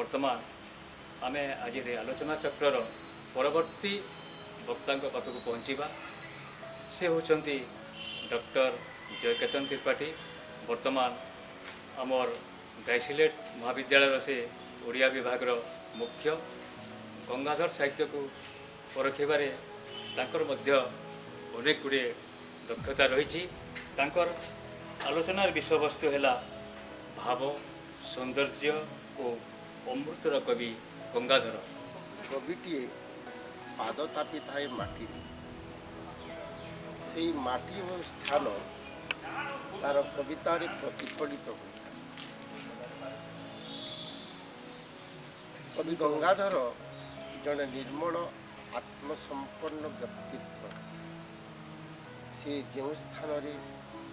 ବର୍ତ୍ତମାନ ଆମେ ଆଜିର ଆଲୋଚନା ଚକ୍ରର ପରବର୍ତ୍ତୀ ବକ୍ତାଙ୍କ ପାଖକୁ ପହଞ୍ଚିବା। ସେ ହେଉଛନ୍ତି ଡକ୍ଟର ଜୟକେତନ ତ୍ରିପାଠୀ। ବର୍ତ୍ତମାନ ଆମର ଗାଇସିଲେଟ ମହାବିଦ୍ୟାଳୟର ସେ ଓଡ଼ିଆ ବିଭାଗର ମୁଖ୍ୟ। ଗଙ୍ଗାଧର ସାହିତ୍ୟକୁ ପରଖିବାରେ ତାଙ୍କର ମଧ୍ୟ ଅନେକ ଗୁଡ଼ିଏ ଦକ୍ଷତା ରହିଛି। ତାଙ୍କର ଆଲୋଚନାର ବିଷୟବସ୍ତୁ ହେଲା ଭାବ, ସୌନ୍ଦର୍ଯ୍ୟ ଓ ଅମୃତର କବି ଗଙ୍ଗାଧର। କବିଟିଏ ପାଦ ଥାପିଥାଏ ମାଟିରେ, ସେଇ ମାଟି ଓ ସ୍ଥାନ ତାର କବିତାରେ ପ୍ରତିଫଳିତ ହୋଇଥାଏ। କବି ଗଙ୍ଗାଧର ଜଣେ ନିର୍ମଳ ଆତ୍ମସମ୍ପନ୍ନ ବ୍ୟକ୍ତିତ୍ୱ। ସେ ଯେଉଁ ସ୍ଥାନରେ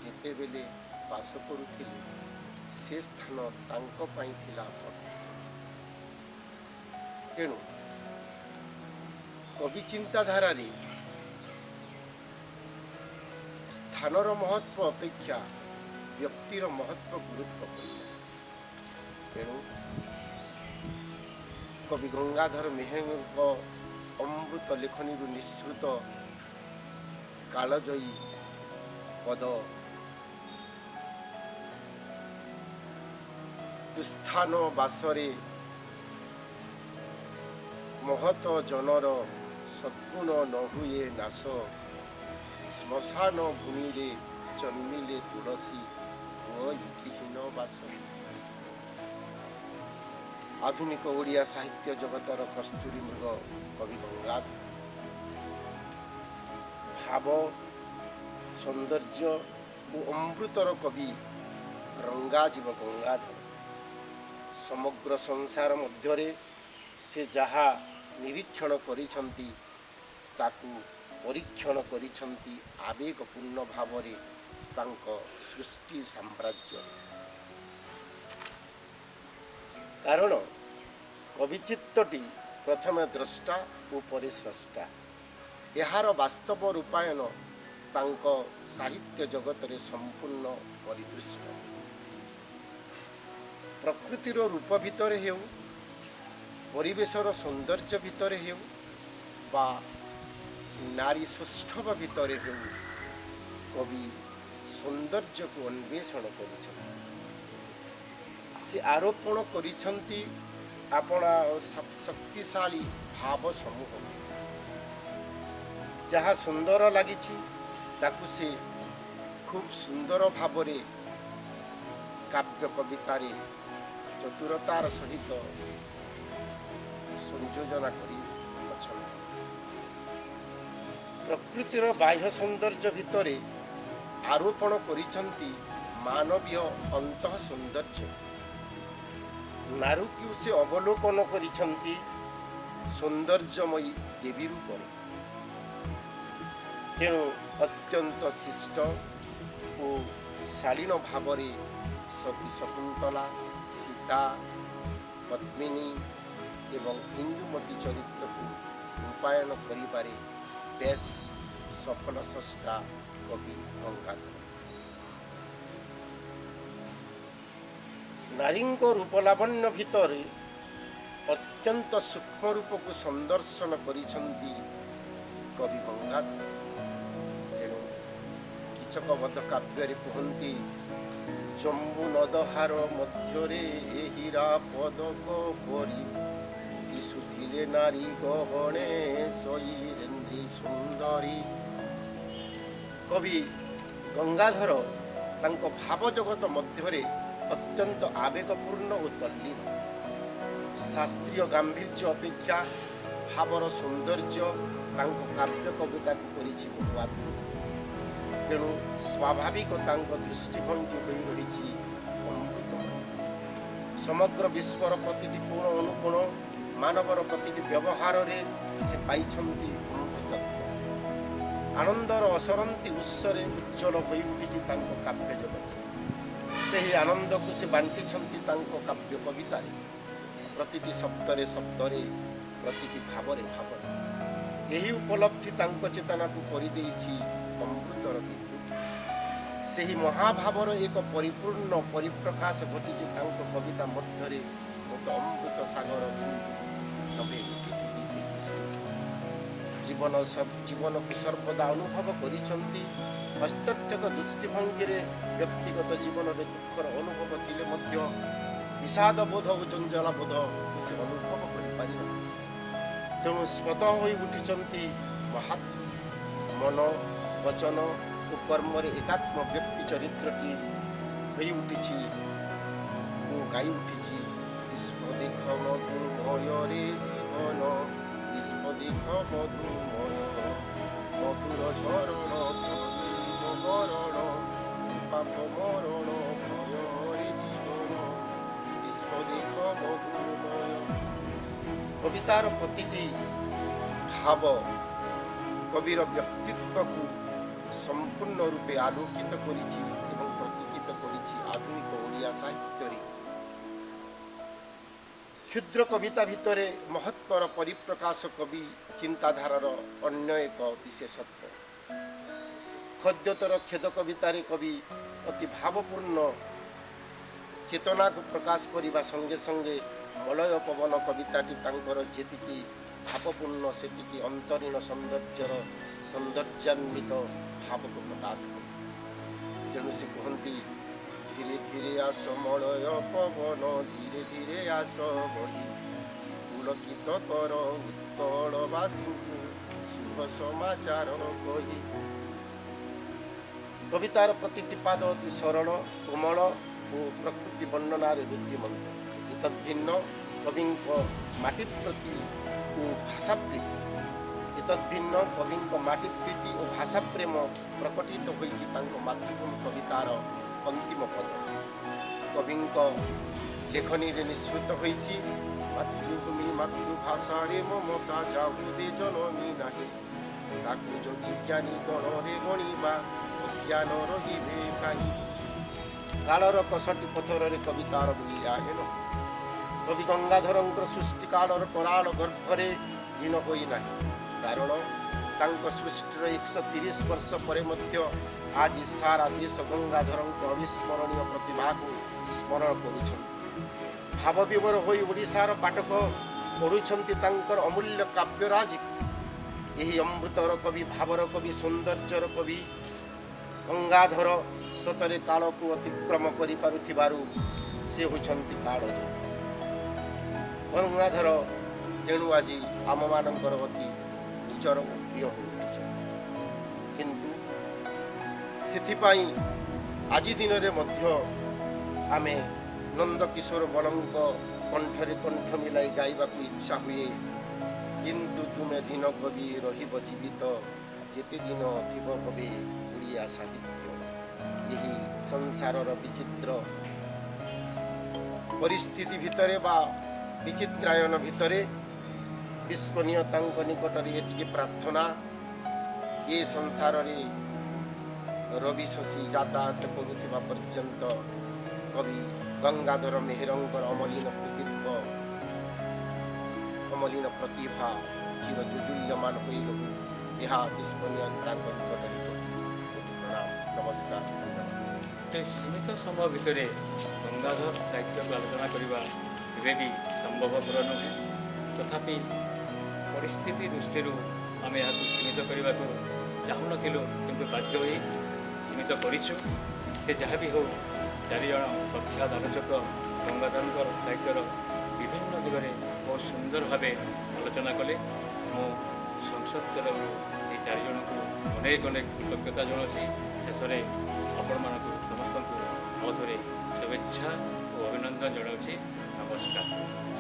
ଯେତେବେଳେ ବାସ କରୁଥିଲେ ସେ ସ୍ଥାନ ତାଙ୍କ ପାଇଁ ଥିଲା ପବିତ୍ର। ତେଣୁ କବି ଚିନ୍ତାଧାରାରେ ସ୍ଥାନର ମହତ୍ଵ ଅପେକ୍ଷା ବ୍ୟକ୍ତିର ମହତ୍ଵ ଗୁରୁତ୍ୱପୂର୍ଣ୍ଣ। ତେଣୁ କବି ଗଙ୍ଗାଧର ମେହେରଙ୍କ ଅମୃତ ଲେଖନୀରୁ ନିଃସୃତ କାଳଜୟୀ ପଦ ସ୍ଥାନ ବାସରେ ମହତ ଜନର ସଦ୍ଗୁଣ ନ ହୁଏ ନାଶ, ଶ୍ମଶାନ ଭୂମିରେ ଜନ୍ମିଲେ ତୁଳସୀ ହୁଅଇକିହୀନ ବାସ। ଆଧୁନିକ ଓଡ଼ିଆ ସାହିତ୍ୟ ଜଗତର କସ୍ତୁରୀ ମୃଗ କବି ଗଙ୍ଗାଧର ଭାବ, ସୌନ୍ଦର୍ଯ୍ୟ ଓ ଅମୃତର କବି ରଙ୍ଗାଜୀବ ଗଙ୍ଗାଧର। ସମଗ୍ର ସଂସାର ମଧ୍ୟରେ ସେ ଯାହା ନିରୀକ୍ଷଣ କରିଛନ୍ତି ତାକୁ ପରୀକ୍ଷଣ କରିଛନ୍ତି ଆବେଗପୂର୍ଣ୍ଣ ଭାବରେ ତାଙ୍କ ସୃଷ୍ଟି ସାମ୍ରାଜ୍ୟରେ। କାରଣ କବିଚିତ୍ତଟି ପ୍ରଥମେ ଦ୍ରଷ୍ଟା ଓ ପରେ ସ୍ରଷ୍ଟା। ଏହାର ବାସ୍ତବ ରୂପାୟନ ତାଙ୍କ ସାହିତ୍ୟ ଜଗତରେ ସମ୍ପୂର୍ଣ୍ଣ ପରିଦୃଷ୍ଟ। ପ୍ରକୃତିର ରୂପ ଭିତରେ ହେଉ, ପରିବେଶର ସୌନ୍ଦର୍ଯ୍ୟ ଭିତରେ ହେଉ ବା ନାରୀ ସୌଷ୍ଠବ ଭିତରେ ହେଉ, କବି ସୌନ୍ଦର୍ଯ୍ୟକୁ ଅନ୍ୱେଷଣ କରିଛନ୍ତି। ସେ ଆରୋପଣ କରିଛନ୍ତି ଆପଣା ଶକ୍ତିଶାଳୀ ଭାବ ସମୂହ। ଯାହା ସୁନ୍ଦର ଲାଗିଛି ତାକୁ ସେ ଖୁବ୍ ସୁନ୍ଦର ଭାବରେ କାବ୍ୟ କବିତାରେ ଚତୁରତାର ସହିତ ସଂଯୋଜନା କରି ଅଛନ୍ତି। ପ୍ରକୃତିର ବାହ୍ୟ ସୌନ୍ଦର୍ଯ୍ୟ ଭିତରେ ଆରୋପଣ କରିଛନ୍ତି ମାନବୀୟ ଅନ୍ତଃ ସୌନ୍ଦର୍ଯ୍ୟ। ନାରୀକୁ ସେ ଅବଲୋକନ କରିଛନ୍ତି ସୌନ୍ଦର୍ଯ୍ୟମୟୀ ଦେବୀ ରୂପରେ। ତେଣୁ ଅତ୍ୟନ୍ତ ଶିଷ୍ଟ ଓ ଶାଳୀନ ଭାବରେ ସତୀ ଶକୁନ୍ତଲା, ସୀତା, ପଦ୍ମିନୀ ଏବଂ ଇନ୍ଦୁମତୀ ଚରିତ୍ରକୁ ରୂପାୟନ କରିବାରେ ବେଶ୍ ସଫଳ ସ୍ରଷ୍ଟା କବି ଗଙ୍ଗାଧର। ନାରୀଙ୍କ ରୂପଲାବଣ୍ୟ ଭିତରେ ଅତ୍ୟନ୍ତ ସୂକ୍ଷ୍ମ ରୂପକୁ ସନ୍ଦର୍ଶନ କରିଛନ୍ତି କବି ଗଙ୍ଗାଧର। ତେଣୁ କୀଚକବଧ କାବ୍ୟରେ କୁହନ୍ତି, ଜମ୍ବୁ ନଦହାର ମଧ୍ୟରେ ହୀରା ପଦକ ପରି ଦିଶୁଥିଲେ ନାରୀ ଗହଣେ ସୈରେନ୍ଦ୍ରୀ ସୁନ୍ଦରୀ। କବି ଗଙ୍ଗାଧର ତାଙ୍କ ଭାବ ଜଗତ ମଧ୍ୟରେ ଅତ୍ୟନ୍ତ ଆବେଗପୂର୍ଣ୍ଣ ଓ ତଲ୍ଲୀନ। ଶାସ୍ତ୍ରୀୟ ଗାମ୍ଭୀର୍ଯ୍ୟ ଅପେକ୍ଷା ଭାବର ସୌନ୍ଦର୍ଯ୍ୟ ତାଙ୍କ କାବ୍ୟ କବିତାକୁ କରିଛି ବହୁ ଆଦୃତ। ତେଣୁ ସ୍ୱାଭାବିକ ତାଙ୍କ ଦୃଷ୍ଟିଭଙ୍ଗୀ ହୋଇ ରହିଛି ଅମୃତ। ସମଗ୍ର ବିଶ୍ୱର ପ୍ରତିଟି କୋଣ ଅନୁକୋଣ, ମାନବର ପ୍ରତିଟି ବ୍ୟବହାରରେ ସେ ପାଇଛନ୍ତି ଅମୃତତ୍ୱ। ଆନନ୍ଦର ଅସରନ୍ତି ଉତ୍ସରେ ଉଜ୍ଜଳ ହୋଇ ଉଠିଛି ତାଙ୍କ କାବ୍ୟ ଜଗତ। ସେହି ଆନନ୍ଦକୁ ସେ ବାଣ୍ଟିଛନ୍ତି ତାଙ୍କ କାବ୍ୟ କବିତାରେ, ପ୍ରତିଟି ଶବ୍ଦରେ ଶବ୍ଦରେ, ପ୍ରତିଟି ଭାବରେ ଭାବରେ। ଏହି ଉପଲବ୍ଧି ତାଙ୍କ ଚେତନାକୁ କରିଦେଇଛି ଅମୃତର ବିଦ୍ୟୁତ। ସେହି ମହାଭାବର ଏକ ପରିପୂର୍ଣ୍ଣ ପରିପ୍ରକାଶ ଘଟିଛି ତାଙ୍କ କବିତା ମଧ୍ୟରେ ମୁଁ ତ ଅମୃତ ସାଗର ବିନ୍ଦୁ, ତବେ ଉଠିଥିଲି ତେଜି। ଜୀବନ ଜୀବନକୁ ସର୍ବଦା ଅନୁଭବ କରିଛନ୍ତି। ହସ୍ତର୍ଥକ ଦୃଷ୍ଟିଭଙ୍ଗୀରେ ବ୍ୟକ୍ତିଗତ ଜୀବନରେ ଦୁଃଖର ଅନୁଭବ ଥିଲେ ମଧ୍ୟ ବିଷାଦ ବୋଧ ଓ ଜଞ୍ଜାଳ ବୋଧକୁ ସେ ଅନୁଭବ କରିପାରିନାହାନ୍ତି। ତେଣୁ ସ୍ୱତଃ ହୋଇ ଉଠିଛନ୍ତି ମହାତ୍ମା। ମନ, ବଚନ ଓ କର୍ମରେ ଏକାତ୍ମ ବ୍ୟକ୍ତି ଚରିତ୍ରଟି ହୋଇ ଉଠିଛି ଓ ଗାଇ ଉଠିଛି, ବିଶ୍ୱ ଦେଖ ମଧୁମୟରେ ଜୀବନ, ବିଶ୍ୱ ଦେଖ ମଧୁମୟ, ମଧୁର ଝରଣ କରିବ ବରଣ, ପାପ ମରଣ ଭୟରେ ଜୀବନ, ବିଶ୍ୱ ଦେଖ ମଧୁମୟ। କବିତାର ପ୍ରତିଟି ଭାବ କବିର ବ୍ୟକ୍ତିତ୍ୱକୁ ସମ୍ପୂର୍ଣ୍ଣ ରୂପେ ଆଲୋକିତ କରିଛି ଏବଂ ପ୍ରତୀକିତ କରିଛି ଆଧୁନିକ ଓଡ଼ିଆ ସାହିତ୍ୟରେ। କ୍ଷୁଦ୍ର କବିତା ଭିତରେ ମହତ୍ଵର ପରିପ୍ରକାଶ କବି ଚିନ୍ତାଧାରାର ଅନ୍ୟ ଏକ ବିଶେଷତ୍ୱ। ଖଦ୍ୟତର ଖେଦ କବିତାରେ କବି ଅତି ଭାବପୂର୍ଣ୍ଣ ଚେତନାକୁ ପ୍ରକାଶ କରିବା ସଙ୍ଗେ ସଙ୍ଗେ ମଳୟ ପବନ କବିତାଟି ତାଙ୍କର ଯେତିକି ଭାବପୂର୍ଣ୍ଣ, ସେତିକି ଅନ୍ତରୀଣ ସୌନ୍ଦର୍ଯ୍ୟର ସୌନ୍ଦର୍ଯ୍ୟାନ୍ୱିତ ଭାବକୁ ପ୍ରକାଶ କରେ। ତେଣୁ ସେ କୁହନ୍ତି, ଧୀରେ ଧୀରେ ଆସ ମଳୟ ପବନ, ଧୀରେ ଧୀରେ ଆସ ବହି, ପୁଲକିତ କର ଉତ୍କଳବାସୀଙ୍କୁ ଶୁଭ ସମାଚାର କହି। କବିତାର ପ୍ରତିଟି ପାଦ ଅତି ସରଳ, କୋମଳ ଓ ପ୍ରକୃତି ବର୍ଣ୍ଣନାରେ ଋଦ୍ଧିମନ୍ତ। ଏତଦ୍ଭିନ୍ନ କବିଙ୍କ ମାଟି ପ୍ରତି ଓ ଭାଷା ପ୍ରୀତି, ଏତଦ୍ଭିନ୍ନ କବିଙ୍କ ମାଟି ପ୍ରୀତି ଓ ଭାଷା ପ୍ରେମ ପ୍ରକଟିତ ହୋଇଛି ତାଙ୍କ ମାତୃଭୂମି କବିତାର ଅନ୍ତିମ ପଦରେ। କବିଙ୍କ ଲେଖନୀରେ ନିଃସୃତ ହୋଇଛି, ମାତୃଭୂମି ମାତୃଭାଷାରେ ମମତା ଯା ହୃଦେ ଜନମି ନାହିଁ, ତାକୁ ଯଦି ଜ୍ଞାନୀ ଗଣରେ ଗଣିବା ଅଜ୍ଞାନ ରହିବେ କାହିଁ। କାଳର କଷଟି ପଥରରେ କବିତାର ମୂଲ୍ୟାୟନ କବି ଗଙ୍ଗାଧରଙ୍କର ସୃଷ୍ଟି କାଳର କରାଳ ଗର୍ଭରେ ଋଣ ହୋଇନାହିଁ, କାରଣ ତାଙ୍କ ସୃଷ୍ଟିର 130 ବର୍ଷ ପରେ ମଧ୍ୟ ଆଜି ସାରା ଦେଶ ଗଙ୍ଗାଧରଙ୍କ ଅବିସ୍ମରଣୀୟ ପ୍ରତିଭାକୁ ସ୍ମରଣ କରୁଛନ୍ତି। ଭାବବିଭୋର ହୋଇ ଓଡ଼ିଶାର ପାଠକ ପଢ଼ୁଛନ୍ତି ତାଙ୍କର ଅମୂଲ୍ୟ କାବ୍ୟରାଜି। ଏହି ଅମୃତର କବି, ଭାବର କବି, ସୌନ୍ଦର୍ଯ୍ୟର କବି ଗଙ୍ଗାଧର ସତରେ କାଳକୁ ଅତିକ୍ରମ କରିପାରୁଥିବାରୁ ସେ ହେଉଛନ୍ତି କାଳଜୟୀ ଗଙ୍ଗାଧର। ତେଣୁ ଆଜି ଆମମାନଙ୍କର ଅତି ନିଜର ଓ ପ୍ରିୟ ହୋଇ ଉଠିଛନ୍ତି। କିନ୍ତୁ ସେଥିପାଇଁ ଆଜି ଦିନରେ ମଧ୍ୟ ଆମେ ନନ୍ଦକିଶୋର ବଳଙ୍କ କଣ୍ଠରେ କଣ୍ଠ ମିଳାଇ ଗାଇବାକୁ ଇଚ୍ଛା ହୁଏ, କିନ୍ତୁ ତୁମେ ଦିନ କବି ରହିବ ଜୀବିତ, ଯେତେ ଦିନ ଥିବ କବି ଓଡ଼ିଆ ସାହିତ୍ୟ। ଏହି ସଂସାରର ବିଚିତ୍ର ପରିସ୍ଥିତି ଭିତରେ ବା ବିଚିତ୍ରାୟନ ଭିତରେ ବିଶ୍ୱନୀୟତାଙ୍କ ନିକଟରେ ଏତିକି ପ୍ରାର୍ଥନା, ଏ ସଂସାରରେ ରବି ଶଶୀ ଯାତାୟାତ କରୁଥିବା ପର୍ଯ୍ୟନ୍ତ କବି ଗଙ୍ଗାଧର ମେହେରଙ୍କର ଅମଲିନ କୃତିତ୍ୱ, ଅମଲିନ ପ୍ରତିଭା ଚିର ଜୁଜୁଲ୍ୟମାନ ହୋଇ ରହୁ। ଏହା ବିଶ୍ୱନୀୟତାଙ୍କ ନିକଟରେ କୋଟି କୋଟି ପ୍ରଣାମ, ନମସ୍କାର, ଧନ୍ୟବାଦ। ଗୋଟେ ସୀମିତ ସମୟ ଭିତରେ ଗଙ୍ଗାଧର ସାହିତ୍ୟକୁ ଆଲୋଚନା କରିବା କେବେ ବି ସମ୍ଭବପର ନୁହେଁ। ତଥାପି ପରିସ୍ଥିତି ଦୃଷ୍ଟିରୁ ଆମେ ଏହାକୁ ସୀମିତ କରିବାକୁ ଚାହୁଁନଥିଲୁ, କିନ୍ତୁ ବାଧ୍ୟ ହୋଇ ସୀମିତ କରିଛୁ। ସେ ଯାହା ବି ହେଉ, ଚାରିଜଣ ପ୍ରଖ୍ୟାତ ଆଲୋଚକ ଗଙ୍ଗାଧରଙ୍କର ସାହିତ୍ୟର ବିଭିନ୍ନ ଦିଗରେ ବହୁତ ସୁନ୍ଦର ଭାବେ ଆଲୋଚନା କଲେ। ମୁଁ ସଂସଦ ତରଫରୁ ଏହି ଚାରିଜଣଙ୍କୁ ଅନେକ ଅନେକ କୃତଜ୍ଞତା ଜଣାଉଛି। ଶେଷରେ ଆପଣମାନଙ୍କୁ ସମସ୍ତଙ୍କୁ ଆଉ ଥରେ ଶୁଭେଚ୍ଛା ଓ ଅଭିନନ୍ଦନ ଜଣାଉଛି। ନମସ୍କାର।